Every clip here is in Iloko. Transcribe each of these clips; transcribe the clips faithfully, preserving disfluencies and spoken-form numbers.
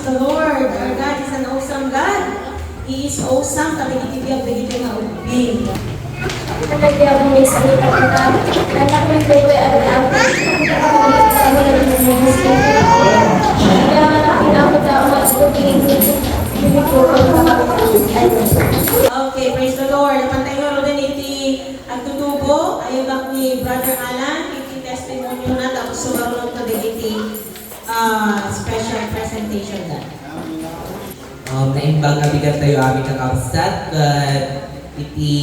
The Lord, our God is an awesome God. He is awesome kadagiti biag dagiti nga ubbing. Kadagiti amin sa ita kita, anak mi dagway adi-adi. Okay, praise the Lord. Apantay nga ruden iti agtutubo, ayabak ni Brother Alan, iti testimony na, tapos sumarunod kadagiti ah, special presentation da. Um, naimbag nga bigat tayo amin kakabsat, ket iti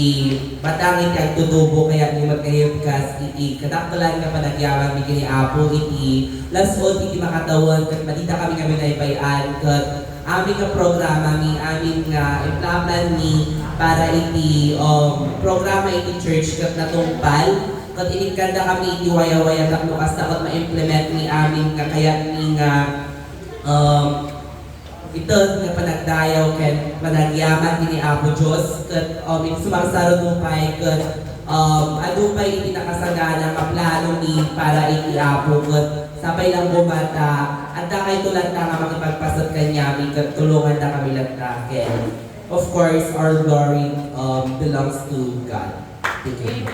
batang iti agtutubo, kayatmi met nga ibkas iti kadakkelan nga panagyaman mi ken ni Apo iti las-ud iti makatawen, ket madida kami nga binaybay-an, ket amin nga programa mi, amin nga implaplan mi para iti, um, programa iti church ket natungpal. Ket inikkanda kami iti wayawaya tapno kasta ket ma-implement ni amin nga kayatmi nga, um, ited nga panagdayaw ken panagyaman iti Apo Dios ket, um, iti sumarsaro pay ket, um, adu pay iti nakasagana nga plano mi para iti Apo ket sapay lang koma ta adda kayto latta nga makipagpaset kaniami ket tulonganda kami latta ken, of course, our glory, um, belongs to God. Thank you.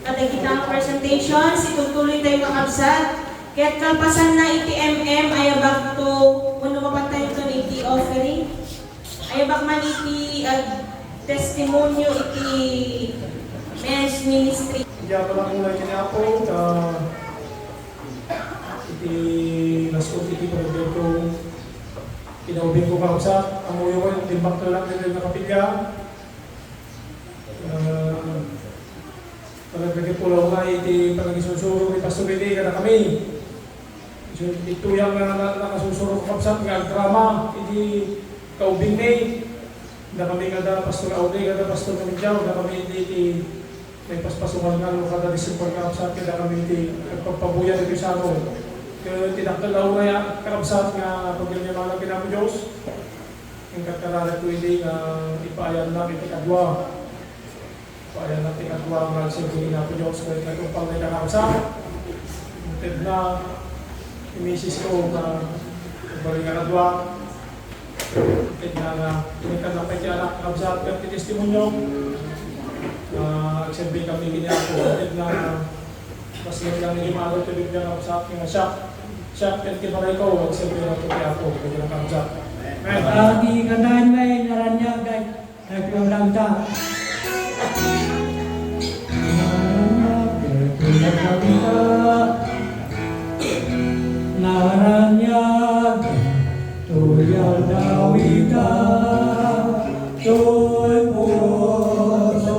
Dagita nga presentations, itultuloy tayo, kakabsat. Ket kalpasanna iti M M, ayabak to, wenno mapan tayo ken iti offering. Ayabak man iti, ah, testimonio iti men's ministry. Diak lang muna iti Apo, ta iti nasod iti panagbiag ko, kinaubing ko, kakabsat, ammoyo ko, timbak ko lang ditoy nga kapilya. Ah, talaga, nagipulaw nga iti panagisursuro ni Pastor Eli kadakami. So, iti tuyang nga na-, nakasursurok, kakabsat, nga agdrama iti kaubingmi. Dakami kada Pastor Audrey, kada Pastor Mamidiaw, dakami iti, iti naipaspasungan nga kada December, kakabsat, kadakami iti nagpagpabuya iti sano. Ket ti dakkel a uray, kakabsat, nga pagyalyamanak ken Apo Dios. Inkat kararag ko idi nga ipaayannak iti kadua. Ipaayannak ti kadua nga agserbi ken Apo Dios ket natungpal nga kakabsat. Inted na ti misis ko nga nagbalik nga kadua. Inted na nga inikadnak pay ti anak, kakabsat, ket ti testimonio nga agserbi kami ken Apo. Inted na Mas ganda nga imalo ti Biblia, kakabsat, nga siak. Siak ket ti balay ko, agserbi ti Apo, ket kakabsat. Amen. Agi kanayon may naraniag, day, day, piyawdanta. Naraniag, tuyal dawita, toy puso.